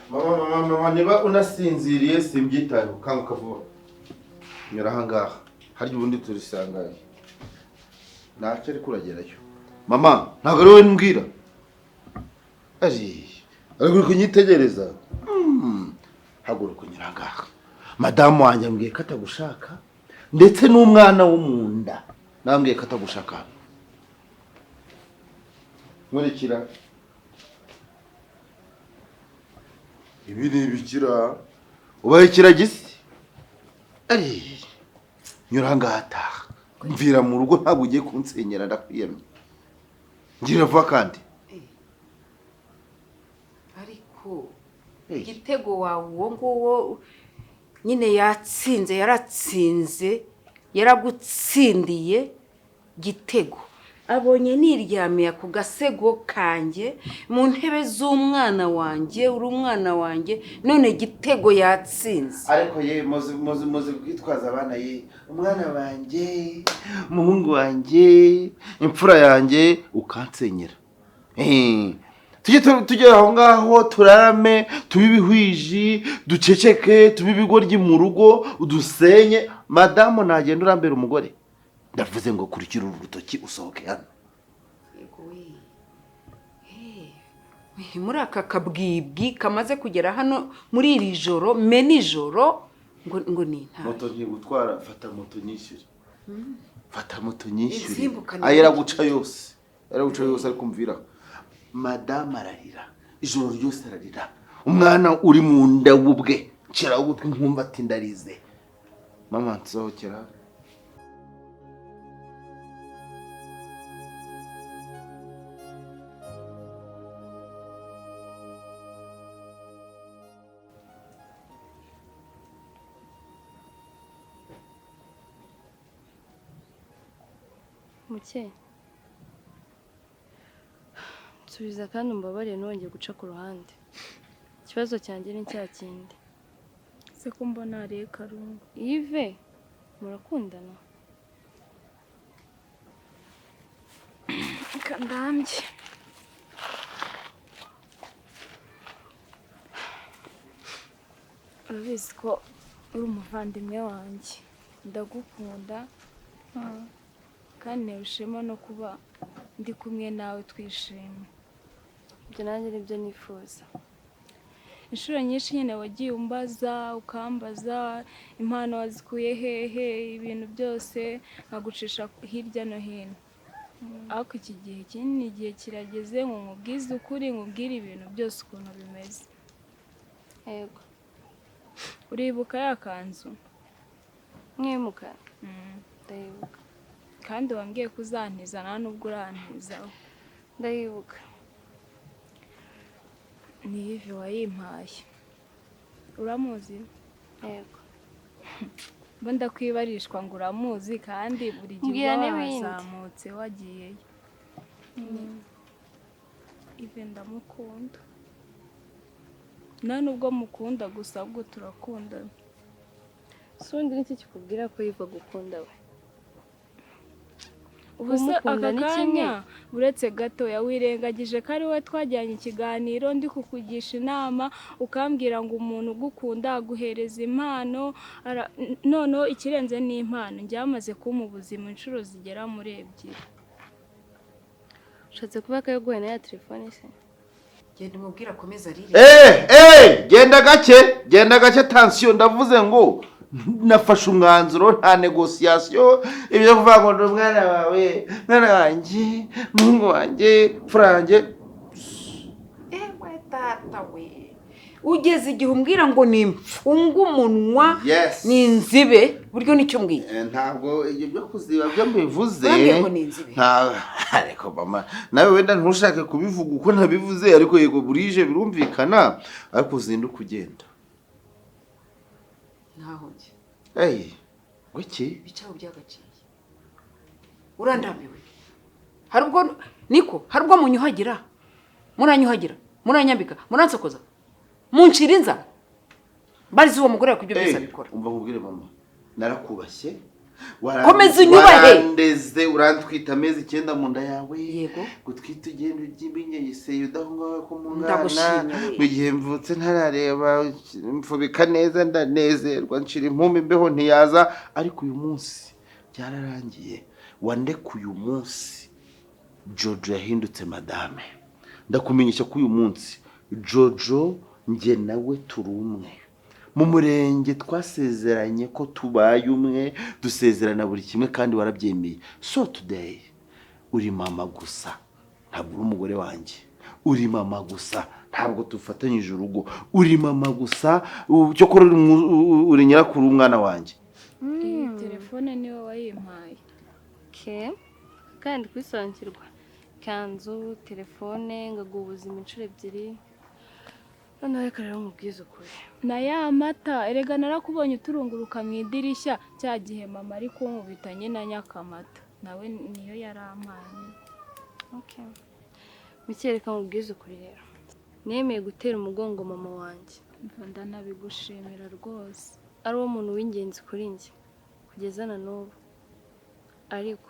Mama, mama, mama, niba unasinziriye simbyitayeho, kanguka vuba. Nyura aha ngaha, harya ubundi turisangaye. Ntacyo ariko uragerayo. Mama, ntabwo ari wowe mbwira. Ari, ari kunyitegereza. Haguruka unyura aha ngaha. Madamu wanjye ambwiye ko atagushaka, ndetse n'umwana wo mu nda nambwiye ko atagushaka. Nkurikira. Ibi ni ibikira, ubaye ikiragisi. Ari, nyura aha ngaha taha. Mvira mu rugo, ntabwo ugiye kunsenyera, ndakwiyamye. Ngira vuba kandi. Ariko igitego wawe uwo nguwo nyine yatsinze, yaratsinze, yaragutsindiye gitego. Abonye niryamiye ku gasego kanjye mu ntebe z'umwana wanjye, uri umwana wanjye, none gitego yatsinze. Ariko ye muzi muzi muzi kwitwaza abana ye, umwana wanjye, umuhungu wanjye, imfura yanjye, ukansenyera. Tujye tujye aho ngaho turarame, tube ibihwiji, duceceke, tube ibigoryi mu rugo, udusenye. Madamu nagenda urambera umugore. Ndavuze ngo kurikira uru rutoki usohoke hano. Yego we. Muri aka kabwibwi kamaze kugera hano muri iri joro, me nijoro, ngo ni intare. Moto ngiye gutwara, fata moto nyishyure. Fata moto nyishyure. Insimbuka ni Ayo araguca yose. Araguca yose ariko umvira. Madamu ararira. Ijoro ryose ararira. Umwana uri mu nda w'ubwe. Nshiraho ugutwi nkumva ati ndarize. Mama nsohokera. Muke, nsubiza kandi umbabarire ntongeye guca ku ruhande. Ikibazo cyanjye ni cya kindi. Se ko mbona hariye Karungu? Yves, murakundana? Reka ndambye. Urabizi ko uri umuvandimwe wanjye, ndagukunda kandi ntewe ishema no kuba ndi kumwe nawe twishimye. Ibyo nanjye nibyo nifuza. Inshuro nyinshi nyine wagiye umbaza, ukambaza impano wazikuye hehe, ibintu byose nkagucisha hirya no hino. Ariko iki gihe kinini, igihe kirageze ngo nkubwize ukuri, nkubwire ibintu byose ukuntu bimeze. Yego. Uribuka ya kanzu? Mwimuka? Ndayibuka. Kandi wambwiye ko uzantiza, nta nubwo urantizaho. Ndayibuka. Ni Yves wayimpaye. Uramuzi? Yego. Mba ndakwibarishwa ngo uramuzi, kandi buri gihe Mbwira uba n'ibindi. wazamutse wagiyeyo. Yves ndamukunda. Nta nubwo mukunda gusa, ahubwo turakundana. Se ubundi niki kikubwira ko Yves agukunda we? Ubu se Kumukunda aka ni kimwe. kanya uretse gatoya wirengagije ko ari wowe twajyanye ikiganiro, ndi kukugisha inama, ukambwira ngo umuntu ugukunda aguhereza impano, noneho ikirenze ni impano. Njye yamaze kumpa ubuzima inshuro zigera muri 2. Ushatse kuba ko yaguhaye na ya telefone se? Genda umubwire akomeze arire. Genda gake, genda gake, tension. Ndavuze ngo nafashe umwanzuro, nta negociation. Ibyo kuvuga ngo ndi umwana wawe, mwana wanjye, muhungu wanjye, mfura yanjye. Ewe tata we, ugeze igihe umbwira ngo nimfunge umunwa, Yes. ninzibe, buryo nicyo mbwiye. Ntabwo ibyo byo kuziba byo mbivuze. Urambwiye ngo ninzibe. Ariko mama nawe wenda ntushake kubivuga uko ntabivuze, ariko yego burije birumvikana, ariko uzinduka ugenda. Ntaho njye. Hey, wiki? Bicaho byagaciye. Urandambiwe. Hari ubwo niko, hari ubwo munyuhagira. Muranyuhagira, muranyambika, muransokoza. Munshira inzara. Barize uwo mugore yakubyo byose abikora. Umva nkubwire mama, narakubashye, Komeza unyubahe. Warandeze, urantwita amezi 9 mu nda yawe. Yego. Gutwita ugenda urya ibinyegiseye udahunga ko mu ngana. Ndagushimiye. Mu gihe mvutse ntarareba, mfubika neza, ndanezerwa, nshira impumbi imbeho ntiyaza. Ariko uyu munsi byararangiye. Wandekuye uyu munsi, Jojo yahindutse madame. Ndakumenyesha ko uyu munsi Jojo njye nawe turi umwe. Mu murenge twasezeranye ko tubaye umwe, dusezerana buri kimwe kandi warabyemeye. So today uri mama gusa, ntabwo uri umugore wanjye. Uri mama gusa, ntabwo dufatanyije urugo. Uri mama gusa, cyokora uri nyirakuru w'umwana wanjye. Iyi telefone niwe wayimpaye. Ke kandi kwisobanukirwa, ikanzu, telefone, ngaguha ubuzima inshuro ebyiri. Noneho reka rero nkubwize ukuri. Na ya mata, erega narakubonye uturunguruka mu idirishya cya gihe mama ari kunkubita nyine nyakamata, nawe niyo yarampaye. Okay. Mike, reka nkubwize ukuri rero, nemeye gutera umugongo mama wanjye. Mva ndanabigushimira rwose. Ari wo muntu w'ingenzi kuri njye kugeza na n'ubu. Ariko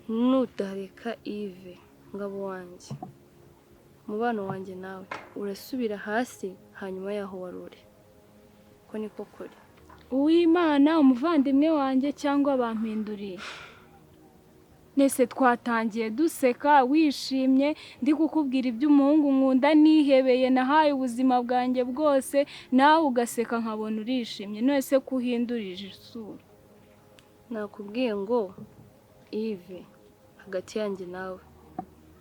nutareka Yves ngabo wanjye, umubano wanjye nawe urasubira hasi hanyuma yaho wari uri. Ko niko kuri. Uwimana umuvandimwe wanjye cyangwa bampinduriye. Nese twatangiye duseka wishimye, ndi kukubwira iby'umuhungu nkunda nihebeye, nahaye ubuzima bwanjye bwose, nawe ugaseka nkabona urishimye. None kuhindurije isura? Nakubwiye ngo Yves hagati yanjye nawe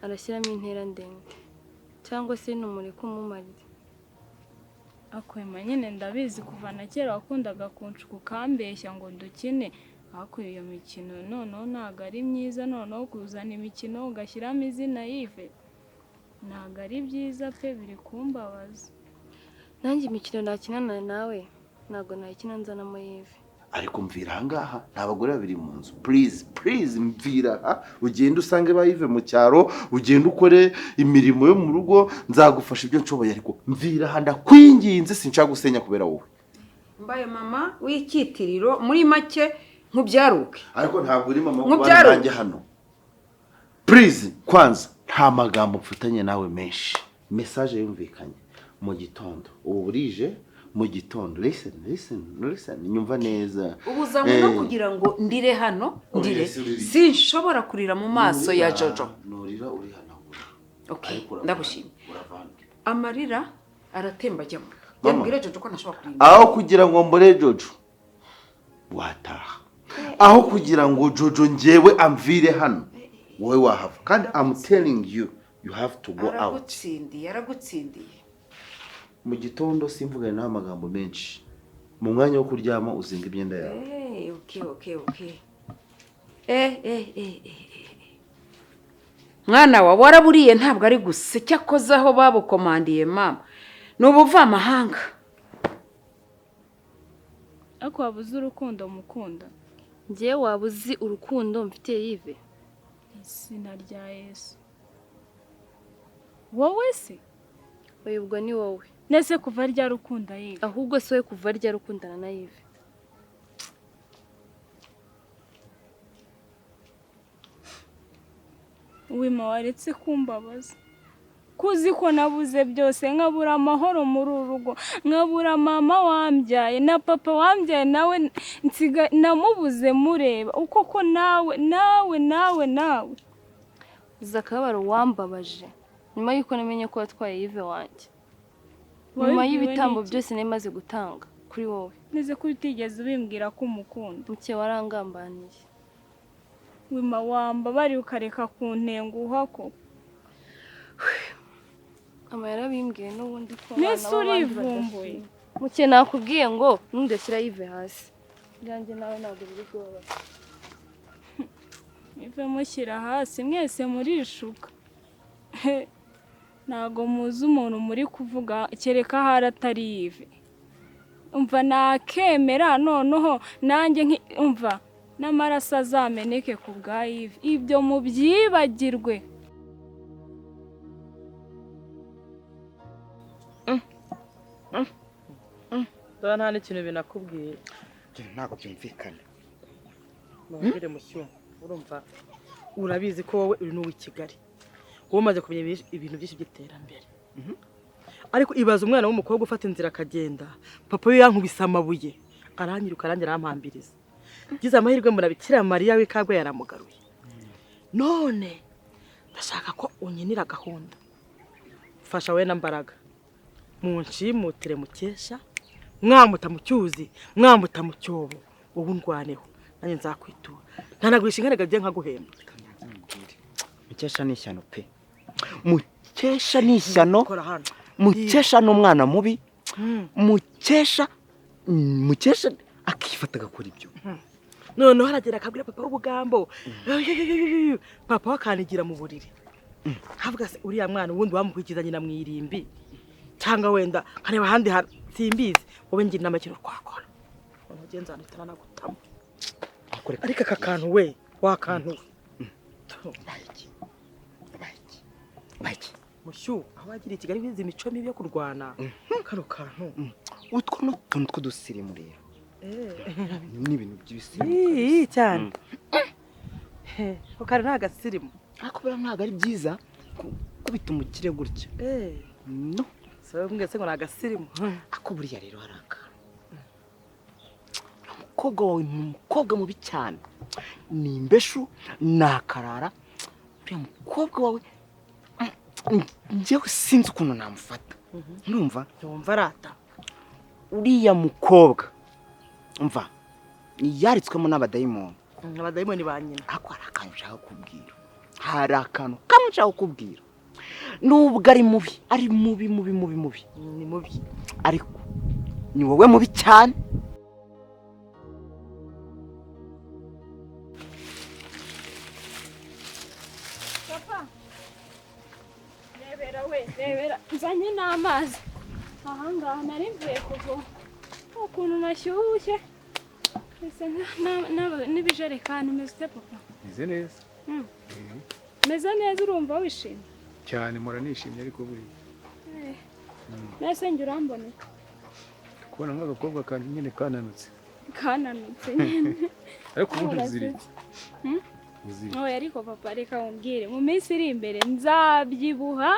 arashyiramo intera ndende, cyangwa se numureke umumarire. Akwema nyine ndabizi kuva na kera wakundaga kunshuka ukambeshya ngo dukine, ariko iyo mikino noneho ntabwo ari myiza. Noneho kuzana imikino ugashyiramo izina Yves ntabwo ari byiza pe, biri kumbabaza. Nanjye imikino nakinana nawe ntabwo nayikina nzanamo Yves. Ariko mvira aha ngaha, nta bagore babiri mu nzu. Please, please, mvira aha, ugende usange ba Yves mu cyaro, ugende ukore imirimo yo mu rugo, nzagufasha ibyo nshoboye, ariko mvira aha ndakwinginze, sinshaka gusenya kubera wowe. Mbaye mama w'icyitiriro muri make nkubyaruke. Ariko ntabwo uri mama wo kubana Nkubyaruke. nanjye hano. Please, kwanza nta magambo mfitanye nawe menshi. Message yumvikanye mu gitondo, ubu burije mu gitondo. Listen, listen, listen, nyumva neza. Ubuzanywe no kugira ngo ndire hano, ndire. Oya, si urira. Sinshobora kurira mu maso ya Jojo. Nurira urihanagura. Okay, Ariko ndagushimye. uravana. Amarira aratemba ajyamo. Mama. Yabwira Jojo ko ntashobora kurira. Aho kugira ngo mbure Jojo wataha, aho kugira ngo Jojo njyewe amvire hano, wowe wahava. Kandi I'm telling you, you have to go out. Aragutsindiye, aragutsindiye. Mu gitondo simvugane nawe amagambo menshi. Mu mwanya wo kuryama uzinga imyenda yawe. Okay. Mwana wa waraburiye ntabwo ari gusa, cyakoze aho babukomandiye mama ni ubuvamahanga. Ariko waba uzi urukundo mukunda? Njyewe waba uzi urukundo mfitiye Yves? Izina rya Yesu. Wowe se? Oya, ubwo ni wowe. Nese kuva rya rukunda Yves? Ahubwo se wowe kuva rya rukundana na Yves? Wima waretse kumbabaza. Kuzi ko nabuze byose, nkabura amahoro muri uru rugo, nkabura mama wambyaye na papa wambyaye, nawe nsiga namubuze mureba uko ko nawe nawe nawe nawe. Uzi akababaro wambabaje nyuma y'uko namenye ko watwaye Yves wanjye, nyuma Wabibwiwe y'ibitambo n'iki? byose nari maze gutanga kuri wowe. Neze ko utigeze ubimbwira ko umukunda. Muke, warangambaniye. Wima wambabariye ukareka kuntenguha ko. Mama yarabimbwiye n'ubundi ko Nese abana b'abandi urivumbuye. badashima. Muke, nakubwiye ngo nudashyira Yves hasi, ibyanjye nawe ntabwo biri bworohe. Ive mushyira hasi mwese murishuka. Ntabwo muzi umuntu muri kuvuga, kereka ahari atari Yves. Umva nakemera noneho nanjye umva n'amaraso azameneke ku bwa Yves, ibyo mubyibagirwe. Dore nta n'ikintu binakubwiye. Ntabwo byumvikana. Mubwire mushyo, urumva urabizi ko wowe uri n'uw'i Kigali, wowe umaze kumenya ibintu byinshi by'iterambere. Ariko ibaza umwana w'umukobwa ufata inzira akagenda, papa we yankubise amabuye aranyiruka, arangira arampambiriza. Ngize amahirwe mbona Bikira Mariya w'i Kabgayi yaramugaruye. None ndashaka ko unkinira gahunda, fasha wowe na Mbaraga munshimutire Mukesha, mwamuta mu cyuzi, mwamuta mu cyobo, wowe undwaneho nanjye nzakwitura, ntanagurisha inka reka nkaguhemba. Mukesha ni ishyano pe, Mukesha ni ishyano. Kora hano. Mukesha ni umwana mubi. Mukesha, Mukesha akifata agakora ibyo. Noneho aragera akabwira papa w'ubugambo, papa we akanigira mu buriri, havuga se uriya mwana ubundi wamukurikiza nyina mu irimbi, cyangwa wenda nkareba ahandi hantu simbizi. Wowe ngira inama ikintu twakora, mugenzi wanjye nagutamo. Ariko aka kantu we wakantu we. Mushyu, aho wagiriye i Kigali wize imico mibi yo kurwana, kano kantu. Utwo ni utuntu tw'udusirimu rero, ni ibintu by'ibisirimu. Ii cyane, ako kari ni agasirimu. Ariko buriya ntabwo ari byiza gukubita umukire gutya. No. So mwese ngo ni agasirimu. Ako buriya rero hari akantu, umukobwa wawe ni umukobwa mubi cyane, ni imbeshu, ni akarara. Uriya mukobwa wawe njyewe sinzi ukuntu namufata, ndumva. Yumva arata. Uriya mukobwa mva yaritswemo n'abadayimoni. Abadayimoni ba nyina. Ariko hari akantu nshaka kukubwira, hari akantu kamwe nshaka kukubwira. Nubwo ari mubi, ari mubi mubi mubi mubi, ni mubi, ariko ni wowe mubi cyane. Papa, rebera we, rebera, nzanye n'amazi ahangaha nari mvuye kuvoma, ukuntu nashyushye mbese n'ibijerekani. Umeze ute papa? Meze neza. Meze neza, urumva wishimye? Cyane, mpora nishimye ariko buriya. Mbese njye uramboneka? Kubona nk'agakobwa kanjye nyine kananutse. Kananutse nyine. Ariko ubundi uzira iki? Uzira iki? Oya ariko papa reka nkubwire, mu minsi iri imbere nzabyibuha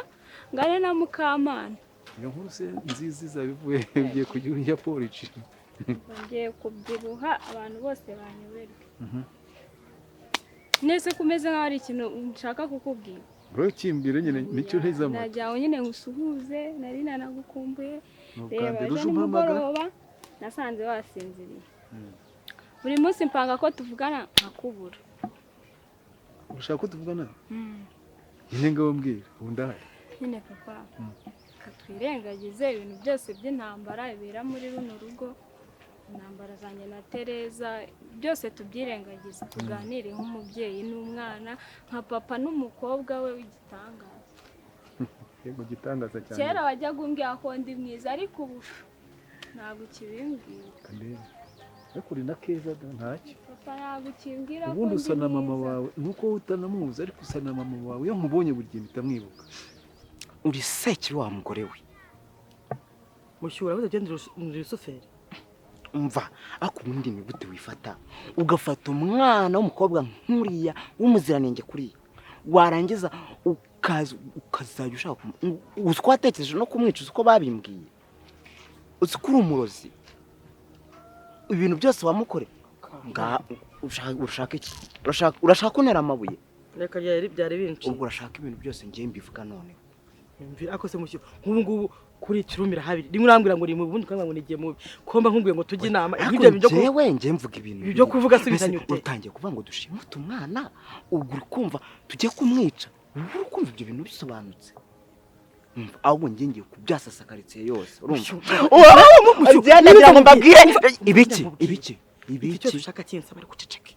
ngane na Mukamana. Iyo nkuru se nziza izaba ivuye ugiye kujya urya porici. Ngiye kubyibuha abantu bose banyoberwe. Nese ko umeze nkaho ari ikintu nshaka kukubwira. Ukimbwira nyine nicyo nteze amatwi. Nagira ngo nyine ngusuhuze, nari nanagukumbuye. Ni ubwa Reba mbere ejo uje umpamagara. nimugoroba nasanze wasinziriye. Buri munsi mpanga ko tuvugana nkakubura. Ushaka ko tuvugana? Nyine ngaho mbwira, ubu ndahari. Nyine papa, reka twirengagize ibintu byose by'intambara bibera muri runo rugo, intambara zanjye na Tereza, byose tubyirengagize, tuganire nk'umubyeyi n'umwana, nka papa n'umukobwa we w'igitangaza. Yego, gitangaza cyane. Kera wajyaga umbwira ko ndi mwiza, ariko ubu ntabwo ukibimbwira. Ndebe. Ariko uri na keza da ntacyo. Papa ntabwo ukimbwira ko Ubundi ndi usa na mama mwiza. wawe, nuko wowe utanamuzi ariko usa na mama wawe. Iyo nkubonye buri gihe mpita mwibuka. Uri sekiri wa mugore we. Mushyu, urabuze genda ndi rusuferi. Umva, ariko ubundi ni gute wifata ugafata umwana w'umukobwa nk'uriya w'umuziranenge kuriya, warangiza ukaza ukazajya ushaka uzi ko watekereje no kumwica, uzi ko babimbwiye, uzi ko uri umurozi, ibintu byose wamukore nga urashaka iki? Urashaka kuntera amabuye? Reka byari binci. Ubwo urashaka ibintu byose ngiye mbivuga none. Yumvira ako se mushyu, nk'ubu ngubu kuri kirumira habiri rimwe urambwira ngo ni mubi, ubundi ukambwira ngo nigiye mubi, komba nkubwiye ngo tujye inama. Ariko ibyo bintu byo njyewe njye mvuga ibintu ibyo biri. kuvuga se Mbese bizanye ute? utangiye kuvuga ngo dushimute umwana, ubwo uri kumva tujye kumwica, ubu uri kumva ibyo bintu bisobanutse. Umva, ahubwo njye ngiye kubyasasa karitsiye yose, urumva? Mushyu, Nagira ngo mbabwire ibiki Ndamubwire. ibiki Iki ibiki. cyose ushaka kinsaba ariko uceceke.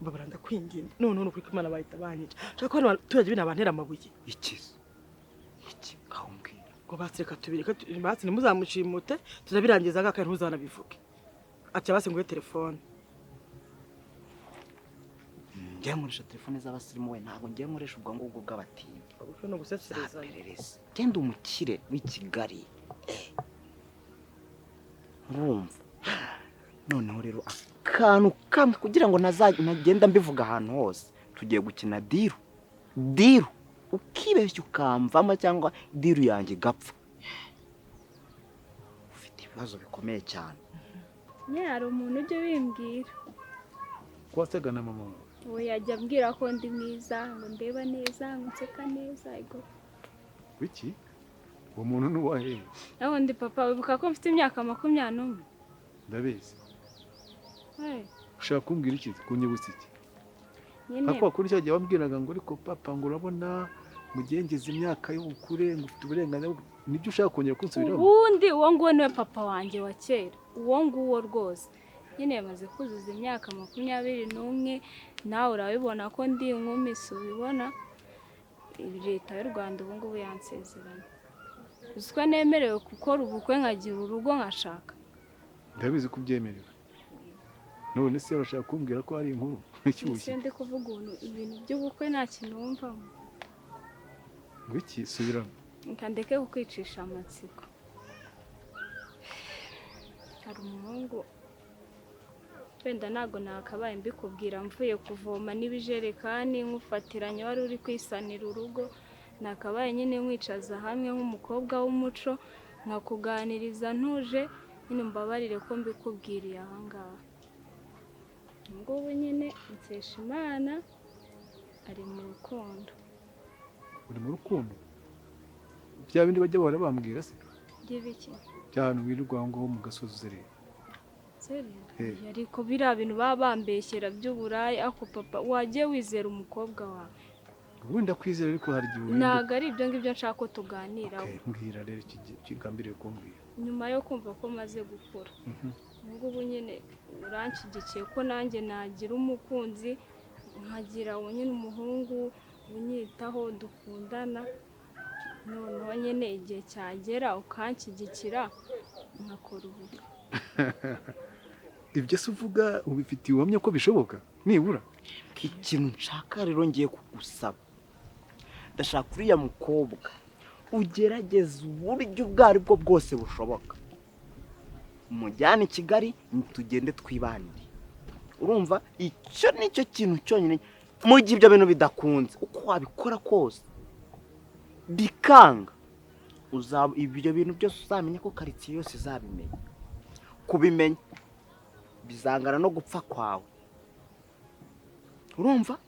Mbabara ndakwinginze, none none ukuri ko Imana bahita banyica, nshaka ko hano abaturage bino bantera amabuye. Iki iki aho mbwira. Ngo basi reka tubireke, basi ntimuzamushimute, turabirangiza ngaka ntuzanabivuge. Ati basi nguhe telefone. Njye nkoresha telefone z'abasirimu we, ntabwo njye nkoresha ubwo ngubwo bw'abatindi. Ubwo no guseserezanya. Zaperereza genda umukire w'i Kigali. Urumva noneho rero Akantu kamwe kugira ngo ntagenda mbivuga ahantu hose, tugiye gukina deal. Deal ukibeshya ukamvamo cyangwa deal yanjye igapfa, ufite ibibazo bikomeye cyane. Nyine hari umuntu ujya ubimbwira. Ko wasaga na mama wawe. Ubu yajya ambwira ko ndi mwiza, ngo ndeba neza, ngo nseka neza, ego. Wiki, uwo muntu ni uwahe? Naho ndi papa, wibuka ko mfite imyaka 21? Ndabizi. Hey, Ushaka kumbwira iki, kunyibutsa iki? Nyine. Ariko kuri cya gihe wambwiraga ngo ariko papa, ngo urabona mu gihe ngeze imyaka y'ubukure, ngo ufite uburenganzira nibyo ushaka kongera kunsubiramo? Ubundi uwo nguwo niwe papa wanjye wa kera, uwo nguwo rwose. Nyine yamaze kuzuza imyaka 21, nawe urabibona ko ndi inkumi, si ubibona? Leta y'u Rwanda ubu ngubu yansezeranye. Uzi ko nemerewe gukora ubukwe, nkagira urugo, nkashaka? Ndabizi ko ubyemerewe. None se urashaka kumbwira ko hari inkuru Ese ishyushye? Ndi kuvuga ubu ibintu by'ubukwe, nta kintu wumvamo? Ngo iki? Subiramo. Reka ndeke kukwicisha amatsiko. Hari umuhungu, wenda ntabwo nakabaye mbikubwira mvuye kuvoma n'ibijerekani nkufatiranye wari uri kwisanira urugo. Nakabaye nyine nkwicaza hamwe nk'umukobwa w'umuco, nkakuganiriza ntuje. Nyine mbabarire ko mbikubwiriye aha ngaha. Ubu ngubu nyine Imana ari mu rukundo. Uri mu rukundo? Bya bindi bajya bahora bambwira se? By'ibiki? Bya hantu wirirwa aho ngaho mu gasozi uzerera. Zerera? Eh. Ariko biriya bintu baba bambeshyera by'uburaya, ako papa, wagiye wizera umukobwa wawe? Ubundi ndakwizera, ariko hari igihe uhinduka. Ntabwo ari ibyo ngibyo nshaka ko tuganiraho. Okay, mbwira rero iki kigambiriye kumbwira. Nyuma yo kumva ko maze gukura, ubu ngubu nyine uranshyigikiye ko nanjye nagira umukunzi, nkagira uwo nyine umuhungu unyitaho, dukundana, noneho nyine igihe cyagera ukanshyigikira nkakora ubukwe? Ibyo se uvuga ubifitiye ubuhamya ko bishoboka nibura? Ikintu nshaka rero ngiye kugusaba, ndashaka uriya mukobwa ugerageza uburyo ubwo ari bwo bwose bushoboka, umujyane i Kigali, tugende twibanire. Urumva, icyo ni cyo kintu cyonyine. Mu gihe ibyo bintu bidakunze, uko wabikora kose bikanga, ibyo bintu byose uzamenya ko karitsiye yose izabimenya. Kubimenya bizangana no gupfa kwawe, urumva?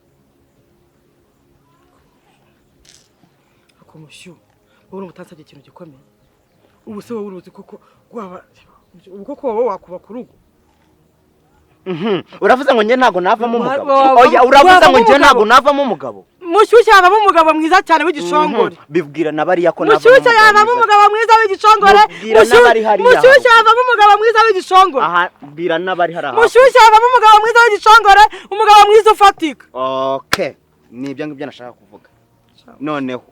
Ako mushyu, wowe urumva utansabye ikintu gikomeye. Ubu se wowe uruzi koko waba ubu koko wowe wakubaka urugo? Uravuze ngo njye ntabwo navamo umugabo? Wavamo- Oya, uravuze ngo wavamo njye ntabwo umugabo. navamo umugabo? Mushyushya yavamo umugabo mwiza cyane w'igishongore. Bibwira na bariya ko navamo Mushyushya yavamo mwiza. umugabo mwiza w'igishongore. Mubwira n'abari hariya Mushyushya haruguru. yavamo umugabo mwiza w'igishongore. Aha, bwira n'abari hariya hakurya. Mushyushya yavamo umugabo mwiza w'igishongore, umugabo mwiza ufatika. Okay, ni ibyo ngibyo nashaka kuvuga. Noneho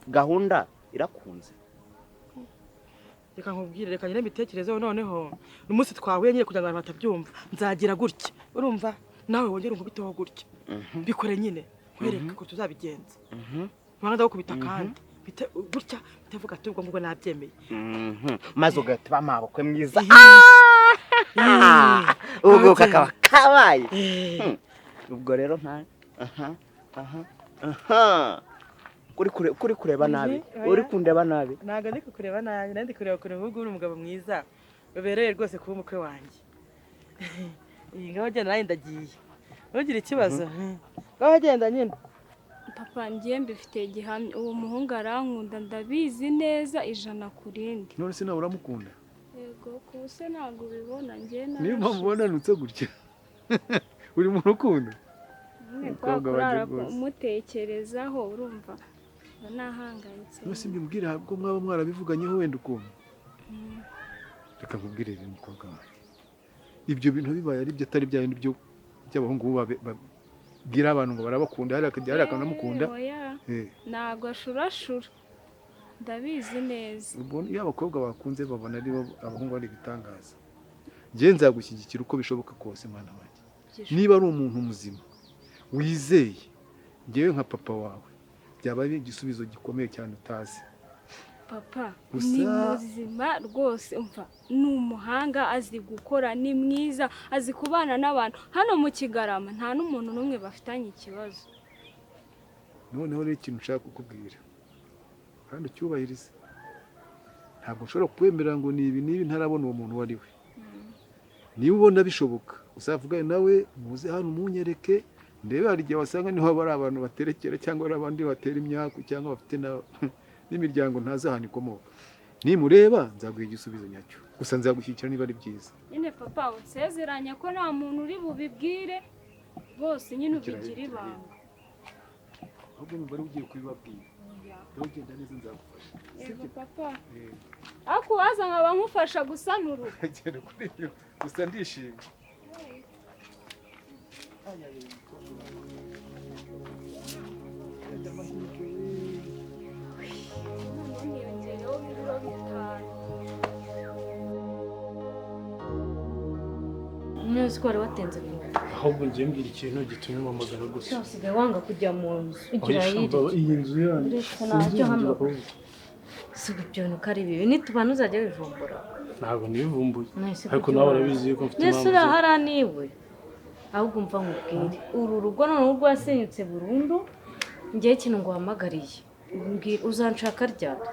gahunda irakunze. Reka nkubwire, reka nyine mbitekerezeho. Noneho umunsi twahuye nyine, kugira ngo abantu batabyumva, nzagira gutya, urumva, nawe wongere unkubiteho gutya. Bikore nyine nkwereke ko tuzabigenza. Mpanga ndagukubita kandi gutya bitavuga ati ubwo ngubwo nabyemeye. Maze ugahita uba mabukwe mwiza. Ah, Ubwo kakaba kabaye. Eh. Ubwo rero nka aha kuri kureba nabi. Oya. Uri kundeba nabi. Ntabwo ndi kukureba nabi, nari ndi kureba kure. Ahubwo uri umugabo mwiza ubereye rwose kuba umukwe wanjye. Iyi ngaho genda, nanjye ndagiye, ntugire ikibazo, ngaho genda nyine. Papa, ngiye mbifitiye gihamya, uwo muhungu arankunda, ndabizi neza 100%. None se nawe uramukunda? Yego, ku se ntabwo ubibona ngiye. Niyo mpamvu ubona gutya uri mu rukundo. Kwa Umukobwa wanjye kurara rwose. umutekerezaho, urumva mba nahangayitse. None se mbibwira ko mwaba mwarabivuganyeho wenda ukuntu? Reka nkubwire rero, umukobwa wanjye, ibyo bintu bibaye ari byo, atari bya bindi byo by'abahungu babwira abantu ngo barabakunda, hariya akajya hariya akanamukunda. Oya. Ntabwo ashurashura, ndabizi neza. Ubwo iyo abakobwa bakunze babona ari bo abahungu ari ibitangaza. Njye nzagushyigikira uko bishoboka kose, mwana wanjye. Niba ari umuntu muzima wizeye, ngewe nka papa wawe byaba ari igisubizo gikomeye cyane utazi. Papa Gusa- ni muzima rwose, umva ni umuhanga, azi gukora, ni mwiza, azi kubana n'abantu. Hano mu Kigarama nta n'umuntu n'umwe bafitanye ikibazo. Noneho rero ikintu nshaka kukubwira kandi ucyubahirize, ntabwo nshobora kukwemerera ngo ni ibi n'ibi ntarabona uwo muntu uwo ari we. Niba ubona bishoboka uzavugane nawe, muze hano umunyereke ndebe. Hari igihe wasanga niho haba ari abantu baterekera cyangwa ari abandi batera imyaku cyangwa bafite n'imiryango ntazi ahantu ikomoka. Nimureba nzaguha igisubizo nyacyo, gusa nzagushyigikira niba ari byiza. Nyine papa, unsezeranye ko nta muntu uri bubibwire bose nyine, Gira ubigira hirya, ibanga. Ahubwo numva ari ugiye kubibabwira. Rero ugenda neza, nzagufasha. Yego. Sibyo? Papa. Eh. Ariko uwaza nkaba nkufasha gusana urugo. Genda kuri ibyo gusa, ndishimye. Noneho niyongereyeho ibiro 5. Nzi ko wari watenze ku Ahubwo ngiye mbwira ikintu gitumye umpamagara gusa. Usigaye wanga kujya mu nzu ugira Oya, hirya. iyi nzu yanyu Uretse sinzi ntacyo hano. inzira ahubwo. Si ibyo bintu ko ari bibi, nitubana uzajya wivumbura. Ntabwo nibivumbuye. Nahise Ariko kujya nawe iwawe. urabizi yuko mfite Mbese impamvu urahara niwe, ahubwo umva nkubwire, uru rugo noneho rwasenyutse burundu. Ngewe ikintu nguhamagariye, mbwira, uzanshaka ryari?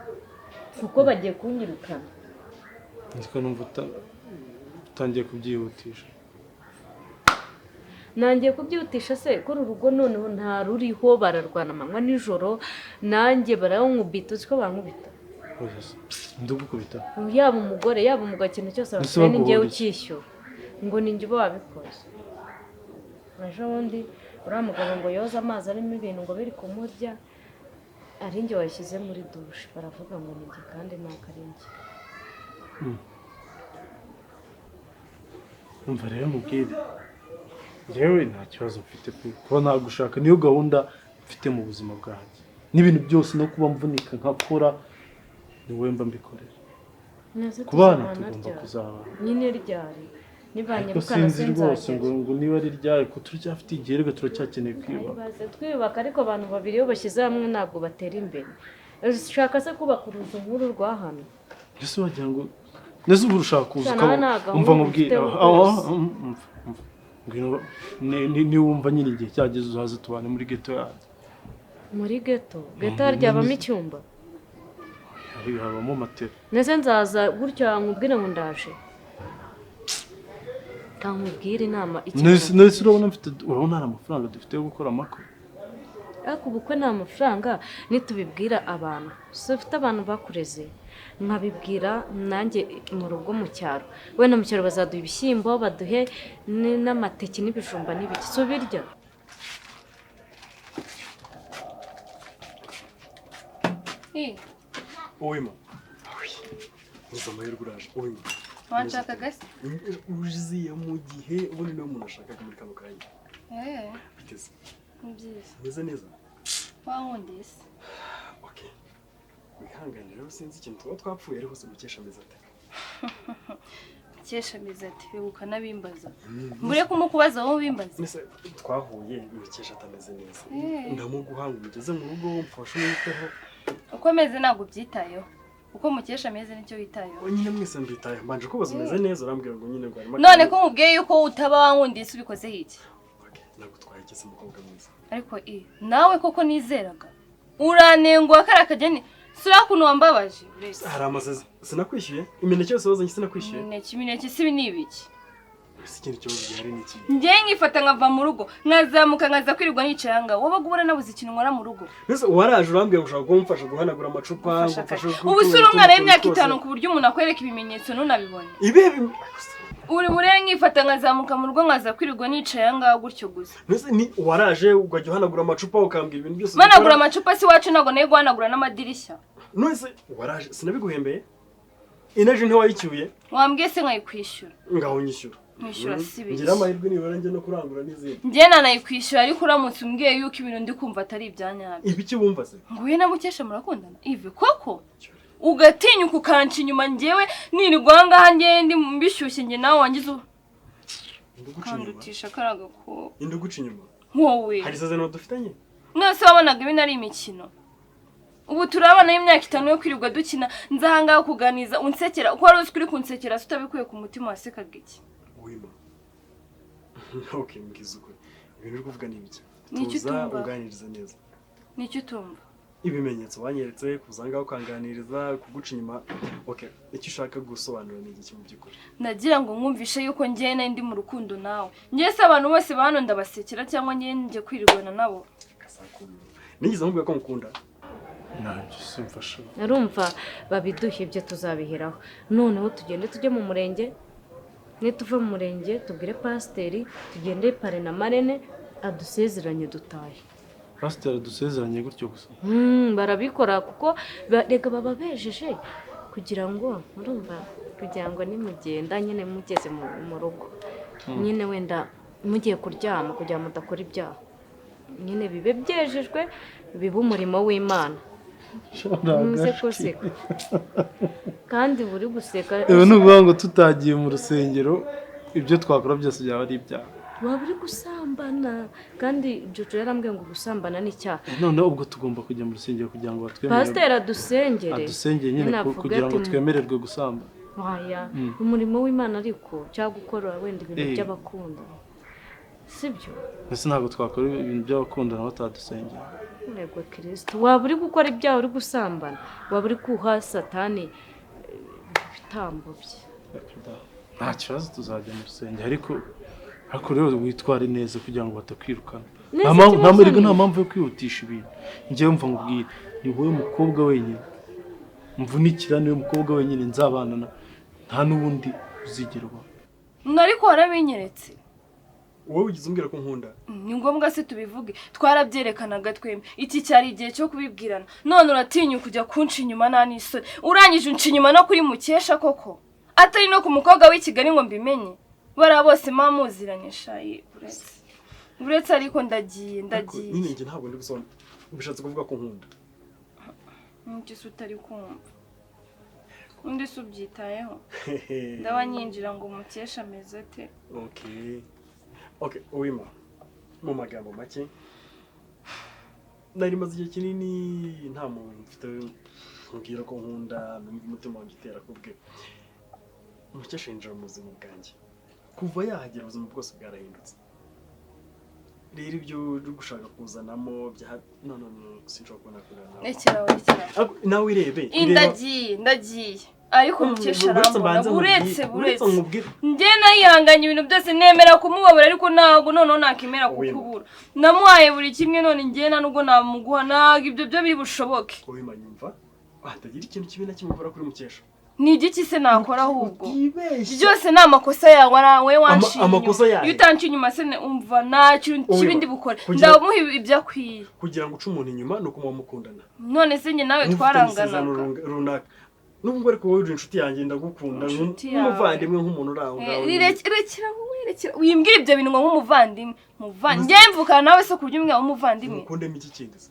Kuko bagiye kunyirukana. Nzi ko numva utangiye kubyihutisha. Nangiye kubyihutisha se ko uru rugo noneho nta ruriho? Bararwana amanywa nijoro, nanjye barankubita. Uzi ko bankubita? Oya se, ndugukubita? Yaba umugore, yaba umugabo, ikintu cyose Ese bafite ni njyewe baguhora iki? ukishyura, ngo ni njye uba wabikoze. Ejo bundi uriya mugabo ngo yoze amazi arimo ibintu ngo biri kumurya, ari njye wayishyize muri dushe, baravuga ngo ni njye kandi ntabwo ari njye. Umva rero mubwire, njyewe nta kibazo mfite pe. Kuba nagushaka niyo gahunda mfite mu buzima bwanjye n'ibintu byose, no kuba mvunika nkakora ni wowe mba mbikorera. Nese Kubana tuzabana tugomba ryari? kuzabana. Nyine ryari? Ariko Nibanyirukana sinzi rwose ngo sinzagera. ngo niba ari ryari, ko turacyafite igihe reka, turacyakeneye kwiyubaka. Baze twiyubaka, ariko abantu babiri iyo bashyize hamwe ntabwo batera imbere. Ushaka se kubaka uruzu nk'uru rwa hano? Ese wagira ngo nese ubu urushaka kuza Gusa ukaba nawe nta gahunda umva nkubwire ufite aho rwose. Umva, umva. Ngwino, niwumva nyine igihe cyageze uzaze tubane muri ghetto yanjye. Muri ghetto? Ghetto haryabamo icyumba? Hari habamo matera. Ndetse nzaza gutya nkubwire ngo ndaje, nkubwire inama ikintu. Nese urabona mfite, urabona hari amafaranga dufite yo gukora amakwe? Ariko ubukwe ni amafaranga. Nitubibwira abantu, si ufite abantu bakureze, nkabibwira nanjye mu rugo mu cyaro, wenda mu cyaro bazaduha ibishyimbo, baduhe n'amateke n'ibijumba n'ibiki, si ubirya? Uwima uzi amahirwe uraje, Uwima. Wanshakaga se? Uziye mu gihe ubundi niwe muntu ashakaga muri kano kanya. Eh, Biteze? Ni byiza. Umeze neza? Wankundiye se? Okay, wihangane rero, sinzi ikintu tuba twapfuye, ariko se Mukesha ameze ate? Mukesha ameze ati wibuka n'abimbaza. Mbure kumukubaza wowe ubimbaza. Mbese twahuye Mukesha atameze neza. Eh. Ndamuguha ngo umugeze mu rugo mfashe umwiteho. Uko ameze ntabwo ubyitayeho. Uko Mukesha ameze nicyo witayeho. Nyine mwese mbitayeho, mbanje kubaza umeze neza, urambwira ngo nyine ngo harimo None ko nkubwiye yuko utaba wankundiye se ubikozeho iki? Nagutwaye iki se, mukobwa mwiza? Ariko nawe koko nizeraga. Uranenguha kariya kageni. Sura ukuntu wambabaje. Uretse. Hari amasezi, sinakwishyuye imineke yose wazanye? Sinakwishyuye? Imineke, imineke si ibi ni ibiki? Ese ikindi kibazo gihari ni iki? Njye nkifata nkava mu rugo, nkazamuka nkaza kwirirwa nicaye aha ngaha. Wabaga ubona nabuze ikintu nkora mu rugo. Mbese waraje urambwira ngo ushaka kumfasha guhanagura amacupa, ngo mfashe Ubu si uri umwana w'imyaka 5 ku buryo umuntu akwereka ibimenyetso ntunabibone. Ibihe Uri bure nkifata nkazamuka mu rugo nkaza kwirirwa nicaye aha ngaha gutyo gusa. Mbese ni waraje ukajya uhanagura amacupa ukambwira ibintu byose. Managura amacupa si iwacu, ntabwo nayo guhanagura n'amadirishya. None waraje sinabiguhembeye? Inaje ntiwayicyuye? Wambwiye se nkayikwishyura. Ngaho nyishyura. Mwishyura si bike. Ngira amahirwe nibura njye no kurangura n'izindi. Njye nanayikwishyura, ariko uramutse umbwiye yuko ibintu ndi kumva atari ibya nyabyo. Ibiki wumva se? Nguye na Mukesha murakundana? Ive koko? Ugatinyuka ukanca inyuma, njyewe nirirwa aha ngaha njyewe ndi mbishyushye, njye nawe wangize ukandutisha kariya gakobwa. Indi uguca inyuma? Wowe. Hari isezerano dufitanye? None se wabonaga ibi ari imikino? Ubu turi abana b'imyaka 5 yo kwirirwa dukina, nza ahangaha kuganiza unsekera, uko wari uzi ko uri kunsekera se utabikuye ku mutima wasekaga iki? Wima, okay, mbwiza ukuri, ibintu uri kuvuga ni ibiki? Ni icyo Tuza utumva. unganiriza neza. Nicyo utumva? Ibimenyetso wanyeretse, kuza ngaho ukanganiriza, kuguca inyuma, okay, icyo ushaka gusobanura ni igiki mu by'ukuri? Nagira ngo mwumvishe yuko njyewe nari ndi mu rukundo nawe. Njyewe se abantu bose ba hano ndabasekera, cyangwa njyewe njye kwirirwana nabo? Nigeze nkubwira ko ngukunda? Ntabyo simfasha. Urumva, babiduhe ibyo tuzabiheraho, noneho tugende tujye mu murenge. Nituva mu murenge tubwire pasiteri, tugende parrain na marraine adusezeranye dutahe. Pasiteri dusezeranye gutyo gusa? Barabikora kuko rega baba bejeje kugira ngo, murumva, kugira ngo nimugenda nyine mugeze mu rugo, nyine wenda mugiye kuryama, kugira ngo mudakora ibyaha, nyine bibe byejejwe, bibe umurimo w'Imana. Muze guseka kandi buri guseka. Ibi ni ukuvuga ngo tutagiye mu rusengero, ibyo twakora byose byaba ari ibyaha? Waba uri gusambana, kandi Jojo yarambwiye ngo gusambana ni icyaha. Noneho ubwo tugomba kujya mu rusengero kugira ngo batwemerere? Pasiteri adusengere. Adusengere nyine Nyine avuge kugira ngo ati, twemererwe gusambana. Waya, umurimo w'Imana ariko, cyangwa gukora wenda ibintu by'abakunda, sibyo? Mbese ntabwo twakora ibintu by'abakundana batadusengera? Yego Kirisito, waba uri gukora ibyaha, uri gusambana, waba uri kuha Satani ibitambo bye. Nta kibazo, tuzajya mu rusengero, ariko rero witware neza kugira ngo batakwirukana. Neza, Nta mpamvu, ikibazo erega ni- nta mpamvu yo kwihutisha ibintu. Njyewe mva nkubwire, ni wowe mukobwa wenyine mvunikira, niwe mukobwa wenyine nzabana na, nta n'ubundi uzigera ubaho. Ariko warabinyeretse. Wowe wigeze umbwira ko nkunda? Ni ngombwa se tubivuge? Twarabyerekanaga twembi. Iki cyari igihe cyo kubibwirana, none uratinyuka kujya kunca inyuma, nta n'isoni? Urangije unca inyuma no kuri Mukesha koko, atari no ku mukobwa w'i Kigali ngo mbimenye. Bariya bose muziranye shayi. Uretse ariko ndagiye. Ariko Ndagiye. nyine njye ntabwo ndi gusobanura, ubishatse kuvuga ko nkunda? Niki se utari kumva? Undi se ubyitayeho? Ndaba nyinjira ngo Mukesha ameze ate? Okay, Uwima, mu magambo make, nari maze igihe kinini nta muntu mfite mbwira ko nkunda, numva umutima wanjye utera kubwe. Mukesha yinjira mu buzima bwanjye, kuva yahagera ubuzima bwose bwarahindutse. Rero ibyo uri gushaka kuzanamo bya no, no, no, sinshobora kubona nakundana nawe. Rekera, rekera. Ariko nawe irebe, ireba. Ndagiye, ndagiye, ariko Mukesha Uretse arambona. mbanze Uretse nkubwire, uretse buretse nkubwire. Njye nayihanganye ibintu byose, nemera kumubabara, ariko ntabwo noneho nakemera Wima. kukubura. Namuhaye buri kimwe, none njye nta nubwo namuguha, ntabwo ibyo byo biri bushoboke. Wima, nyumva, hatagira ikintu kibi na kimwe ukora kuri Mukesha. Ni igiki se nakora ahubwo? Utibeshye. Byose ni amakosa yawe, wowe wanciye Amakosa inyuma. yahe? Iyo utanciye inyuma se umva, nta kintu kibi Wima, ndi bukore. kugira- Ndamuha ibyo akwiye. Kugira ngo uce umuntu inyuma ni uko muba mukundana. None se njye nawe Mufitanye isezerano twaranganaga? runaka. Nubwo ariko wowe uri inshuti yanjye, ndagukunda Inshuti yawe. nk'umuvandimwe, nk'umuntu uri aho ngaho. Rekera wowe, rekera, wimbwira ibyo bintu ngo nk'umuvandimwe, muvandimwe. Njye mvukana nawe se ku buryo umwe w'umuvandimwe? Mukundemo iki kindi se?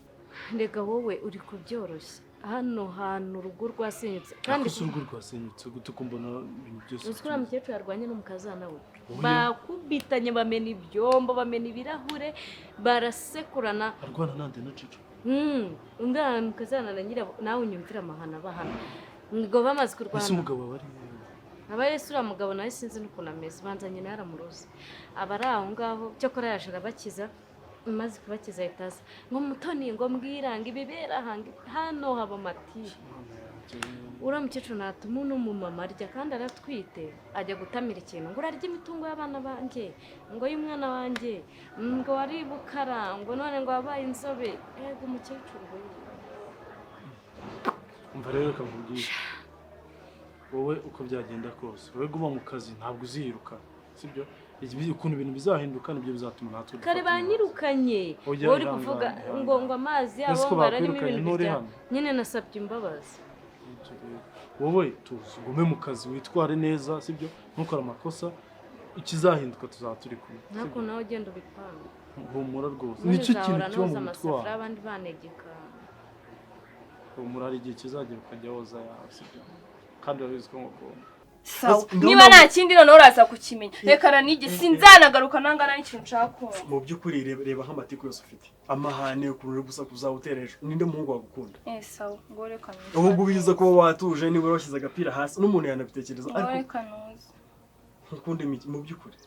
Rega wowe uri kubyoroshya, hano hantu urugo rwasenyutse kandi. Ariko se urugo rwasenyutse gute ko mbona ibintu byose? Uzi ko uriya mukecuru yarwanye n'umukazana we? Oya. Bakubitanye, bamena ibyombo, bamena ibirahure, barasekurana. Arwana nande? Na Cico? Undi mukazana na nyirabo. Nawe unyumvira amahano abahana ngo bamaze Ese kurwana. umugabo aba ari hehe? Aba yesu, uriya mugabo nawe sinzi n'ukuntu ameze, banza nyina yaramuroze, aba ari aho ngaho. Cyakora yaje arabakiza, maze kubakiza ahita aza ngo: "Mutoni," ngo "mbwira," ngo "ibibera aha," ngo hano haba amatiku. Uriya mukecuru natuma uno mumama arya, kandi aratwite, ajya gutamira ikintu ngo urarya imitungo y'abana banjye, ngo y'umwana wanjye, ngo wari bukara, ngo none ngo wabaye inzobe. Ego umukecuru we! Umva rero, reka nkubwire, wowe uko byagenda kose, wowe guma mu kazi, ntabwo uziyiruka, sibyo? Ukuntu ibintu bizahinduka nibyo bizatuma natwe Kare dufata. Banyirukanye. Oya, Wowe uri ihangane, kuvuga ihangane. ngo amazi yabo Ese ko ngo ararimo bakwirukanye, ibintu nturi bya hano? Nyine nasabye imbabazi. Wowe tuzi, ugume mu kazi, witware neza, sibyo? Ntukore amakosa, ikizahinduka tuzaba turi kumwe. Ntabwo, nawe ugenda ubipanga. Humura rwose. Ubundi Nicyo kintu uzahora kiba mu noza mutwe wawe. amasafuriya abandi banegeka. Humura, hari igihe kizagera ukajya woza yawe, sibyo? Kandi urabizi ko ngukunda. Sawa, niba nta kindi noneho uraza kukimenya. Rekana n'igi sinzanagaruka nangana n'ikintu nshaka kumva. Mu by'ukuri reba nk'amatiku yose ufite, amahane ukuntu uri gusakuza utera hejuru, ninde muhungu wagukunda? Sawa, ngo reka nuze. Ahubwo ubiza kuba watuje, niba washyize agapira hasi n'umuntu yanabitekereza, ariko reka nuze. Ntukunde mu by'ukuri.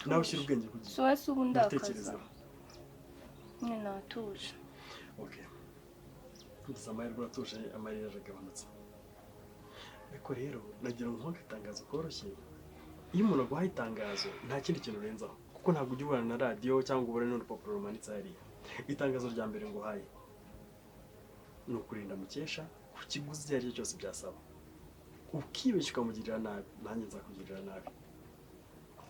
Nawe ushyira ubwenge ku gihe. So ese ubu ndakaza. Nyine natuje. Okay. Ngize amahirwe uratuje, amarira aragabanutse. Ariko rero nagira ngo nkuhe itangazo koroshye. Iyo umuntu aguhaye itangazo nta kindi kintu urenzaho, kuko ntabwo ujya ubona na radiyo cyangwa ubone n'urupapuro rumanitse hariya. Itangazo rya mbere nguhaye ni ukurinda Mukesha ku kiguzi icyo ari cyo cyose byasaba. Ukibeshya ukamugirira nabi, nanjye nzakugirira nabi.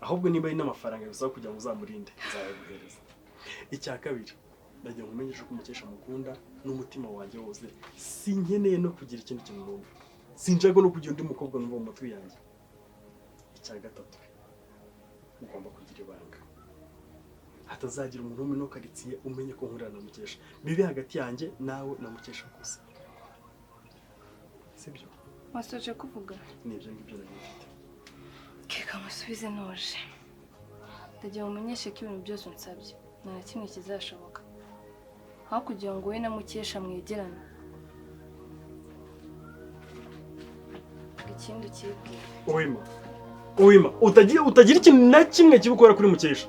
Ahubwo niba ari n'amafaranga bisaba kugira ngo uzamurinde, nzayaguhereza. Icya kabiri, ndagira ngo umenyeshe ko Mukesha mukunda n'umutima wanjye wose, sinkeneye no kugira ikindi kintu numva. Sinshaka no kugira undi mukobwa numva mu matwi yanjye. Icya gatatu, ugomba kugira ibanga. Hatazagira umuntu umwe no karitsiye umenye ko nkurira na Mukesha. Bibe hagati yanjye nawe na Mukesha gusa. Sibyo? Wasoje kuvuga? Ni ibyo ngibyo nari mfite. Keka musubize noje. Ndagira ngo umenyeshe ko ibintu byose unsabye nta na kimwe kizashoboka. Aho kugira ngo wowe na Mukesha mwegerane. Ikindi ukibwira. Uwima. Uwima, utagira ikintu na kimwe kibukora kuri Mukesha.